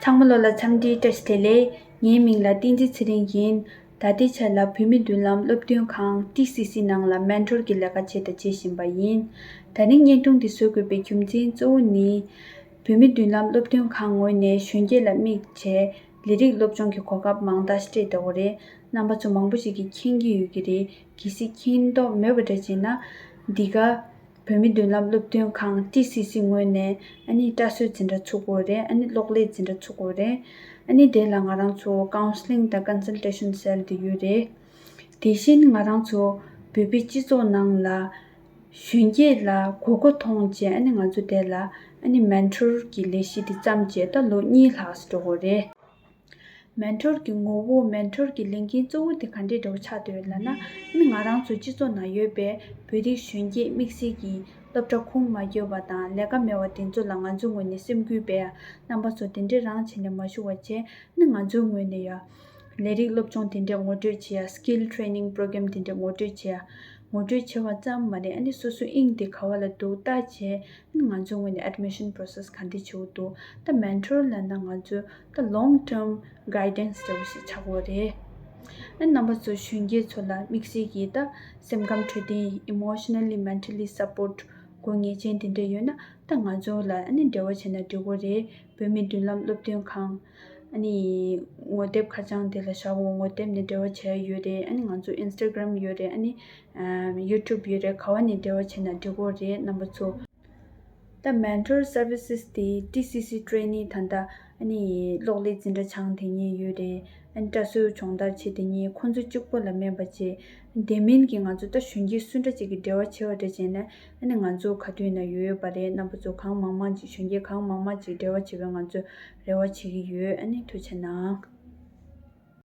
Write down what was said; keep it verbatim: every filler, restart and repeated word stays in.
ཚང་མ་ལོ་ལ་འཚམས་འདྲིའི་བཀྲ་ཤིས་བདེ་ལེགས། ངའི་མིང་ལ་བསྟན་འཛིན་ཚེ་རིང་ཡིན། ད་ལྟའི་ཆར་ལ་བོད་མི་མདུན་ལམ་སློབ་སྟོན་ཁང་ཊི་སི་སི་ནང་ལ་མེན་ཊོར་གྱི་ལས་ཀ་བྱས་དང་བྱེད་བཞིན་པ་ཡིན། ད་རིང་བརྙན་ཐུང་འདི་བཟོ་དགོས་པའི་རྒྱུ་མཚན་གཙོ་བོ་ནི། བོད་མི་མདུན་ལམ་སློབ་སྟོན་ཁང་ངོས་ནས་གཞོན་སྐྱེས་ལ་དམིགས་བྱས་ལས་རིགས་སློབ་སྦྱོང་གི་གོ་སྐབས་མང་དག་སྤྲད་བསྡད་ཡོད་རེད། རྣམ་པ་ཚོ་མང་པོ་ཞིག་གིས་མཁྱེན་གྱི་ཡོད་ཀྱི་རེད། གལ་སྲིད་མཁྱེན་མདོག་མེད་པ་འདྲ་བྱས་ན། འདི་ག་བོད་མི་མདུན་ལམ་སློབ་སྟོན་ཁང་ཊི་སི་སི་ངོས་ནས་ཨ་ནི་ད་གཟོད་འཛིན་གྲྭ་ཚུགས་ཀྱི་ཡོད་རེད། ཨ་ནི་གློག་ཀླད་འཛིན་གྲྭ་ཚུགས་ཀྱི་ཡོད་རེད། ཨ་ནི་དེ་ལ་ང་རང་ཚོ་ཀའུན་སི་ལིང་དང་ཀོན་སལ་ཊེ་ཤན་སེལ་དེ་ཡོད་རེད། དེ་བཞིན་ང་རང་ཚོ་བོད་པའི་སྤྱི་ཚོགས་ནང་ལ་གཞོན་སྐྱེས་ལ་དགོས་མཁོ་མཐོང་བྱས། ཨ་ནི་ང་ཚོ་དེ་ལ་ཨ་ནི་མེན་ཊོར་གྱི་ལས་གཞི་དེ་བརྩམས་བྱས་ད་ལོ་གཉིས་ལྷག་ཙམ་འགྲོ་གི་ཡོད་རེད། མེན་ཊོར་གྱི་ངོ་བོ། མེན་ཊོར་གྱི་ལས་འགན་གཙོ་བོ་དེ་ག་འདྲའི་འདྲ་བོ་ཆགས་བསྡད་ཡོད་ལབ་ན། ཨ་ནི་ང་རང་ཚོ་སྤྱི་ཚོགས་ནང་ཡོད་པའི་བོད་རིགས་གཞོན་སྐྱེས་དམིགས་བསལ་གྱིས་སློབ་གྲྭ་ཁུངས་མ་འཁྱོལ་བ་དང་ལས་ཀ་མེད་པ་དེ་ཚོ་ལ་ང་ཚོའི་ངོས་ནས་སེམས་འགུལ་སྤེལ་ཡ། རྣམ་པ་ཚོ་དེ་འདྲས་རང་བྱས་ནས་མ་བཞུགས་པ་བྱས། ཨ་ནི་ང་ཚོའི་ངོས་ནས་ཡ་ལས་རིགས་སློབ་སྦྱོང་དེ་འདྲས་ངོ་སྤྲོད་བྱེད་ཡ། སི་ཀིལ་ཊེ་རེ་ནིང་པོ་རོ་གྷ་རམ་དེ་འདྲས་ངོ་སྤྲོད་བྱེད་ཡ། ངོ་སྤྲོད་བྱེད་པ་ཙམ་མ་རེད། ཨ་ནི་སོ་སོའི་དབྱིངས་དེ་ག་བ་ལ་འདུག་ལྟ་བྱས། ཨ་ནི་ང་ཚོའི་ངོས་ནས་ཨེཌ་མི་ཤན་པོ་རོ་སེ་སི་ག་འདྲ་བྱེད་དགོས་འདུག་ད་མེན་ཊོར་ལབ་ན་ང་ཚོའི་ད་ལོང་ཊརམ་གྷའི་ཌེན་སི་འདྲ་བོ་ཞིག་ཆགས་ཀྱི་ཡོད་རེད། ཨ་ནི་རྣམ་པ་ཚོ་གཞོན་སྐྱེས་ཚོ་ལ་དམིགས་བསལ་གྱིས་ད་སེམས་ཁམས་འཕྲོད་བསྟེན། ཨི་མོ་ཤ་ནལ་ལི་མེན་ཊལ་ལི་སབ་པོར་ཊི་དགོས་ངེས་ཅན་དེ་འདྲ་ཡོད་ན། ད་ང་ཚོ་ལ་ཨ་ནི་འབྲེལ་བ་བྱས་ན་འགྲིག་གི་རེད། བོད་མི་མདུན་ལམ་སློབ་སྟོན་ཁང་། ཨ་ནི་ངོ་དེབ་ཁ་བྱང་དེ་ལ་བཞག་འོ། ངོ་དེབ་ནས་འབྲེལ་བ་བྱས་ཡོད་རེད། ཨ་ནི་ང་ཚོ་ཨིན་སི་ཊ་གྷ་རམ་ཡོད་རེད། ཨ་ནི་ཡུ་ཊུབ་ཡོད་རེད། ག་བ་ནས་འབྲེལ་བ་བྱས་ན་འགྲིག་གི་རེད། རྣམ་པ་ཚོ། ད་མེན་ཊོར་སར་བི་སེ་སི་དེ་ཊི་སི་སི་ཊེ་རེ་ནི་ད་ལྟ་ཨ་ནི་གློག་ཀླད་འཛིན་གྲྭ་སྦྱངས་དེ་གཉིས་ཡོད་རེད། ཨ་ནི་ད་གཟོད་སྦྱོང་བརྡར་བྱེད་དེ་གཉིས། ཁོང་ཚོ་གཅིག་པོ་ལ་མིན་པ་བྱས། དེ་མིན་གྱི་ང་ཚོ་ད་གཞོན་སྐྱེས་སུ་འདྲ་ཅིག་གིས་འབྲེལ་བ་བྱེད་པ་འདྲ་བྱས་ན། ཨ་ནི་ང་ཚོ་ག་དུས་ན་ཡོད་ཡོད་པ་རེད། རྣམ་པ་ཚོ་གང་མང་མང་ཅིག་གཞོན་སྐྱེས་གང་མང་མང་ཅིག་འབྲེལ་བ་བྱེད་པའི་ང་ཚོ་རེ་བ་བྱེད་ཀྱི་ཡོད། ཨ་ནི་ཐུགས་རྗེ་གནང་།